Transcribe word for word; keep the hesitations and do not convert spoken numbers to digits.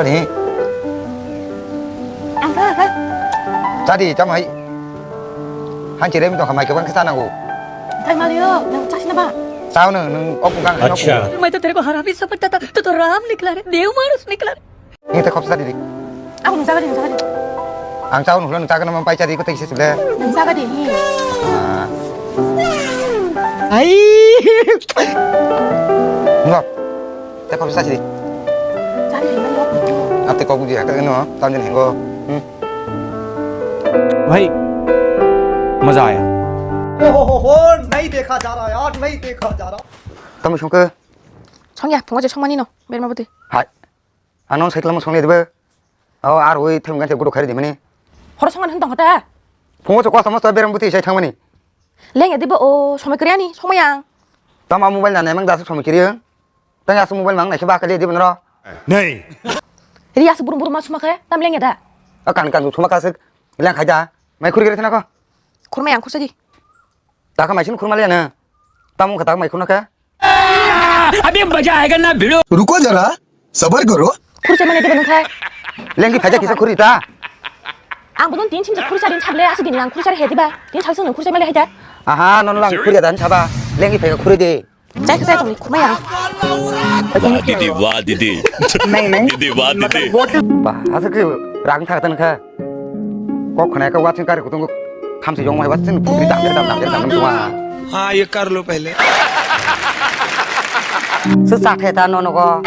Ni. Ang ka, ka. Tadi, tamo hai. Han chirem to khamai kebang kisa nango. Thai mali yo, nang chasi na ba? Sao nang, nang opung kang. Acha. मैं तो तेरे को हरामी समझता था, तू तो राम निकला रे, देव मानुस निकला रे। Ni te khop sadi dik. Ang nung jaga di, nung jaga di. Ang chao nung nung jaga nama pai chadi ko te kisa sule. Nung jaga di ni. Ah. Ai. Nggak. Te khop sadi dik. Jaga di, nung. Ate kok buji hakka no, tam jin hengo. Hmm. भाई, मजा आया। ओहो हो हो, नहीं देखा जा रहा यार, नहीं देखा जा रहा। Tamo songke? Songya, phungo je songmani no, berma bwtwi. Hai. Ano cycle mo songle dibe. O ar oi them gan se gudo khari dimani. Horo songman hin tong hota. Phungo se kosto mosto berma bwtwi sai thangmani. Leng ya dibe o somoi kriani, somoi yang. Tamo mobile na nemang dasu somoi kriyo. Tang asu mobile mang naikhe ba kali dibe noro. Nei. Ri asu burum burum ma suma khe, tam leng ya da. A kan kan suma ka se leng khai da. Mai khuri gere thana ko. Khurma yang khursa di. Ta ka mai sin khurma le na. Tam ka ta mai khuna ka. अभी मजा आएगा ना भिड़ो। रुको जरा, सबर करो। Khursa mane dibe nang khai. Leng ki phaja kisa khuri ta. Ang budun tin sin khursa din sable asu din lang khursa he diba. Tin sal sung khursa male hai da. Aha, non lang khuri dan saba. Leng ki phaja khuri de. Jai khe jai tongni khumai ang. Wah, didi, wah, didi. Nahi, nahi. Didi, wah, didi. Ba, asa khe rang thak tan kha. Kok khna ka watching kari kutung tham se yong mai watching putri dam dam dam dam dam dam. हाँ, ये कर लो पहले। Su sa the ta no no ko.